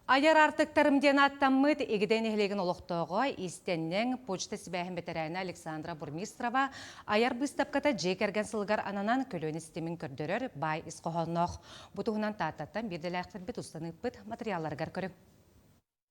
Айар аартыктарым диэн ааттаммыт Игидэй нэһилиэгин олохтооҕо, иистэнньэҥ, почта сибээһин бэтэрээнэ Александра Бурмистрова айар быыстапката дьиэ кэргэн сылыгар ананан көлүөнэ ситимин көрдөрөр баай ис хоһоонноох. Бу туһунан Тааттаттан биирдэлээхтэрбит устан ыыппыт матырыйаалларыгар көрүҥ.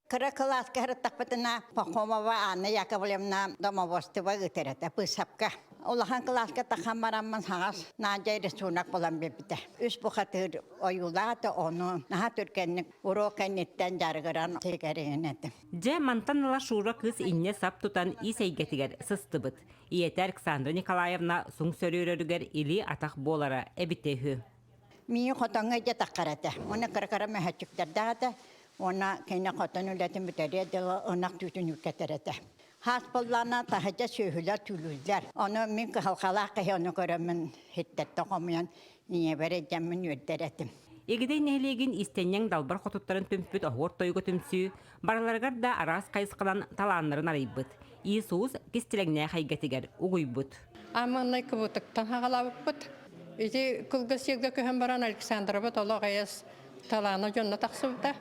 Кыра кылааска сырыттахпытына Пахомова Анна Яковлевна домоводство ыытар этэ быысапка. Улахан кылааска тахан бараммын хаҥас Надя рисунок булан биэрбитэ. Үс бухатыыр ойуулаата ону наһаа түргэнник уруок кэнниттэн дьарыгыран тигэрин этим. Дьэ, мантан ыла Шура кыыс инньэ сап тутан ис эйгэтигэр сыстыбыт. Ийэтэ Александра Николаевна суҥ сөрүөрэригэр илии-атах буолара эбитэ үһү. Миин хотоҥҥо дьэ таххар этэ. Уонна кыра-кыра мөһөччүктэрдээх этэ. Уонна кини хотон үлэтин бүтэриэ дылы ынах түүтүн үккэтэр этэ. Хаас буоллаҕына таһырдьа сүөһүлэр түүлүүллэр. Ону мин кыһалҕалаах киһи ону көрөммүн сирдэртэн хомуйан ийэбэр илдьэммин үөрдэр этим. Игидэй нэһилиэгин иистэнньэҥ далбар хотуттарын түмпүт оһуор тойуга түмсүү барыларыгар да араас хайысханан талааннарын арыйбыт, Иисус кистэлэҥнээх эйгэтигэр угуйбут. Аманнай кыбытыктан хаҕалаабыппыт. Ити кылгас сиргэ көһөн баран Александрова толох айас талаана дьонно тахсыбыта.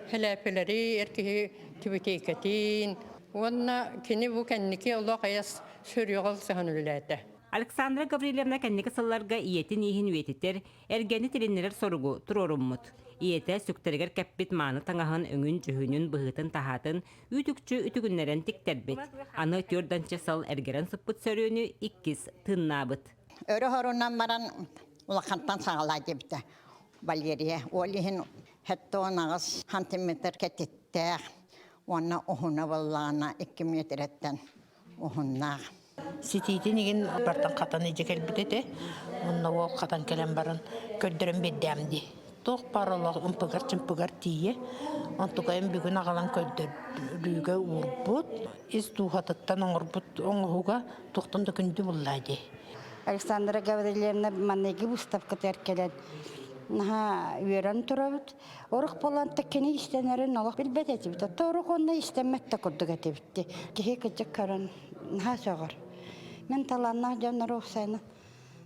Хэлээпилэри эр киһи түбүтиэйкэтин уонна кини бу кэнники олох айас сүрүөҕэ ылсыһан үлэлээтэ. Александра Гаврильевна кэнники сылларга ийэтин ииһин үйэтитэр, эргэни тилиннэрэр соругу туруоруммут. Ийэтэ сүктэригэр кэппит мааны таҥаһын өҥүн-дьүһүнүн, быһыытын-таһаатын үүт-үкчү үтүгүннэрэн тиктэрбит. Аны түөрт сыл эргэрэн сыппыт сөрүөнү иккис тыыннаабыт. Өрө хорунан баран улахантан саҕалаа диэбитэ Валерия. Ол иһин 78 сантиметр кэтиттээх уонна уһуна буоллаҕына 2 миэтэрэттэн уһуннаах. Ситиитин игин бартан хатан илдьэ кэлбит этэ. Онно уол хатан кэлэн баран көрдөрөн биэрдэм дии. Туох баар олох ымпыгар-чымпыгар тиийэ. Онтукайым бүгүн аҕалан көрдөрүүгэ уурбут. Ис дууһатыттан оҥорбут оҥоһуга туохтан да күндү буллаа дии. Александра Гаврильевна манныгы выставкатыгар кэлэн наһаа үөрэн турабыт. Орук буолан кини истэнэрин олох билбэт этибит. Оттон орук онно истэммэт да курдук этибит. Киһи кыдьык көрөн наһаа сөҕөр. Мин талааннаах дьоннору уопсайынан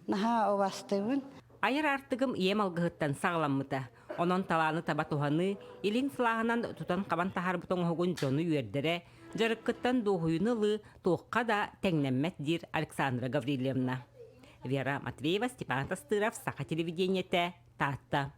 наһаа убастыыбын. Айар аартыгым ийэм алгыһыттан саҕаламмыта. Онон талааны таба туһаныы, илин сылааһынан тутан-хабан таһаарбыт оҥоһугун дьону үөрдэрэ, дьарыккыттан дуоһуйууну ылыы туохха да тэҥнэммэт диир Александра Гаврильевна. Вера Матвеева, Степан Тастыров, Саха телевидениетэ, Таатта.